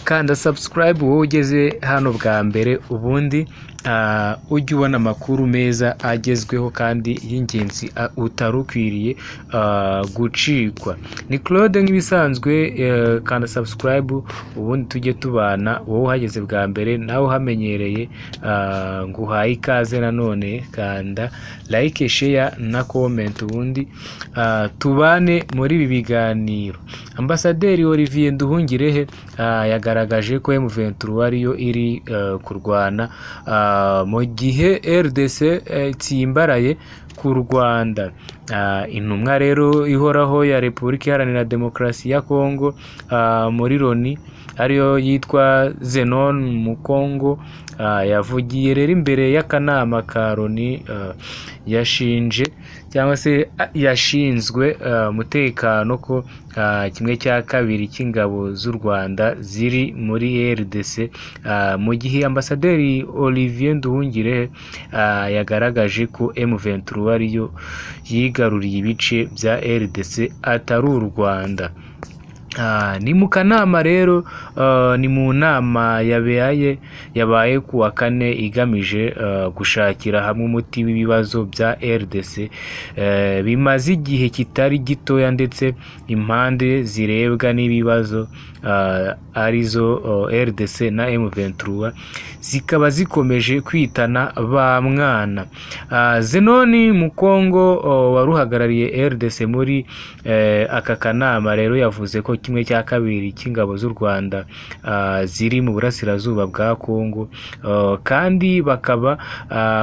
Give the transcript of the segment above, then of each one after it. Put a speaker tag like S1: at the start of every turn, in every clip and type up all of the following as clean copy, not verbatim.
S1: Kanda subscribe wowe ugeze hano bwa mbere, ubundi ujye ubona amakuru meza agezweho kandi y'ingenzi utari ukwiriye gucikwa. Ni Claude nk'ibisanzwe. Kanda subscribe ubundi tujye tubana. Wowe uhageze bwa mbere, nawe uhamenyereye, nguhaye ikaze nanone. Kanda like, share na comment, ubundi tubane muri ibi biganiro. Ambasaderi Olivier Nduhungirehe yagaragaje ko M23 ariyo iri kurwana mu gihe RDC itsimbaraye ku Rwanda. Intumwa rero ihoraho ya Repubulika Iharanira Demokarasi ya Kongo muri Loni, ariyo yitwa Zenon Mukongo, yavugiye rero imbere y'akanama ka Loni yashinje cyangwa se yashinzwe umutekano ko kimwe cya kabiri cy'ingabo z'u Rwanda ziri muri RDC, mu gihe Ambasaderi Olivier Nduhungirehe yagaragaje ko M23 ariyo yigaruriye ibice bya RDC, atari u Rwanda. Ni mu kanama rero, ni mu nama yabaye ku wa kane igamije gushakira hamwe umuti w'ibibazo bya RDC bimaze igihe kitari gitoya, ndetse impande zirebwa n'ibibazo arizo RDC na M23 zikaba zikomeje kwitana ba mwana. Zenoni Mukongo wari uhagarariye RDC muri aka kanama rero yavuze ko kimwe cya kabiri cy'ingabo z'u Rwanda ziri mu burasirazuba bwa Kongo, kandi bakaba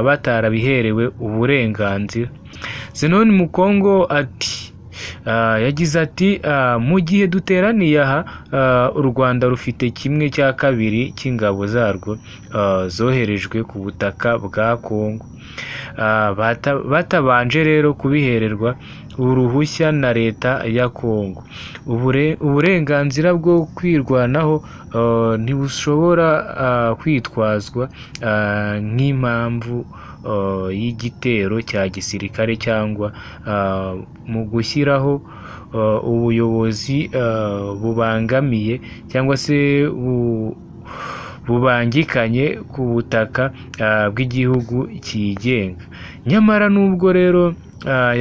S1: batarabiherewe uburenganzira. Zenoni Mukongo ati yagize ati: "Mu gihe duteraniye aha, u Rwanda rufite kimwe cya kabiri cy'ingabo zarwo zoherejwe ku butaka bwa Kongo, batabanje rero kubihererwa uruhushya na leta ya Kongo. Uburenganzira bwo kwirwanaho ntibushobora kwitwazwa nk'impamvu y'igitero cya gisirikare cyangwa mu gushyiraho ubuyobozi bubangamiye cyangwa se bubangikanye ku butaka bw'igihugu cyigenga." Nyamara nubwo rero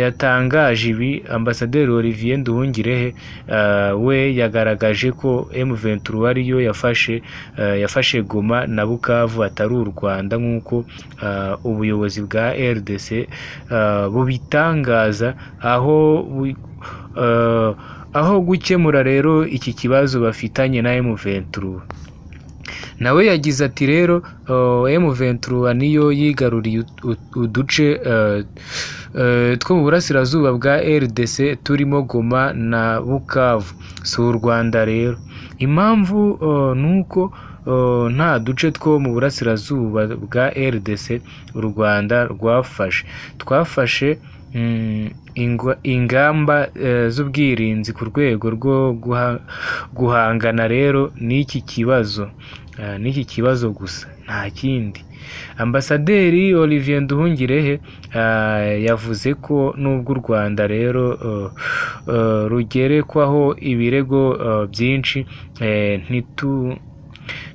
S1: yatangaje ibi, Ambasaderi Olivier Nduhungirehe we yagaragaje ko M23 ariyo yafashe Goma na Bukavu, atari u Rwanda nk'uko ubuyobozi bwa RDC bubitangaza. Aho gukemura rero iki kibazo bafitanye na M23, nawe yagize ati rero M23 niyo yigaruriye uduce two mu burasirazuba bwa RDC turimo Goma na Bukavu, si u Rwanda rero. Impamvu ni uko nta duce two mu burasirazuba bwa RDC u Rwanda rwafashe. Twafashe ingamba z'ubwirinzi ku rwego rwo guhangana rero n'iki kibazo gusa, nta kindi. Ambasaderi Olivier Nduhungirehe yavuze ko nubwo u Rwanda rero rugerekwaho ibirego byinshi,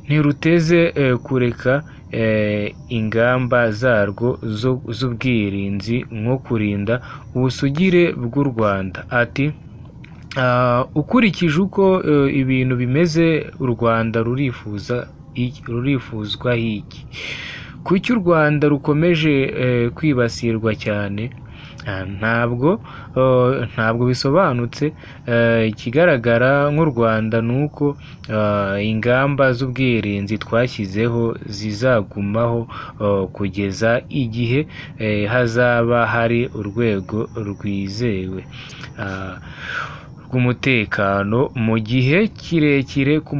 S1: ntiruteze kureka ingamba zarwo z'ubwirinzi nko kurinda ubusugire bw'u Rwanda. Ati: "Ukurikije uko ibintu bimeze, u Rwanda rurifuzwaho iki? Kuki u Rwanda rukomeje kwibasirwa cyane? Ntabwo bisobanutse. Ikigaragara nk'u Rwanda ni uko ingamba z'ubwirinzi twashyizeho zizagumaho kugeza igihe hazaba hari urwego rwizewe rw'umutekano mu gihe kirekire ku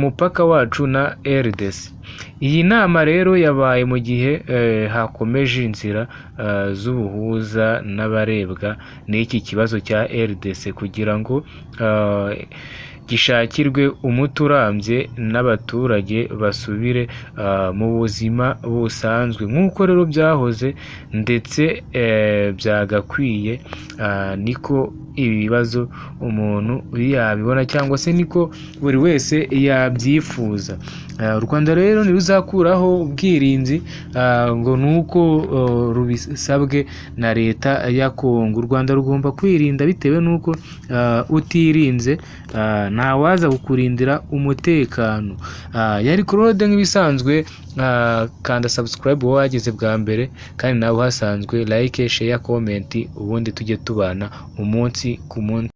S1: mupaka wacu na RDC." Iyi nama rero yabaye mu gihe hakomeje inzira z'ubuhuza n'abarebwa n'iki kibazo cya RDC kugira ngo gishakirwe umuti urambye n'abaturage basubire mu buzima busanzwe nk'uko rero byahoze ndetse byagakwiye. Niko ibi bibazo umuntu yabibona cyangwa se niko buri wese yabyifuza. U Rwanda rero ntiruzakuraho ubwirinzi ngo ni uko rubisabwe na leta ya Kongo. U Rwanda rugomba kwirinda bitewe n'uko utirinze ntawaza kukurindira umutekano. Yari Claude nk'ibisanzwe. Kanda subscribe wowe wageze bwa mbere, kandi nawe uhasanzwe, like, share, comment, ubundi tujye tubana umunsi ku munsi.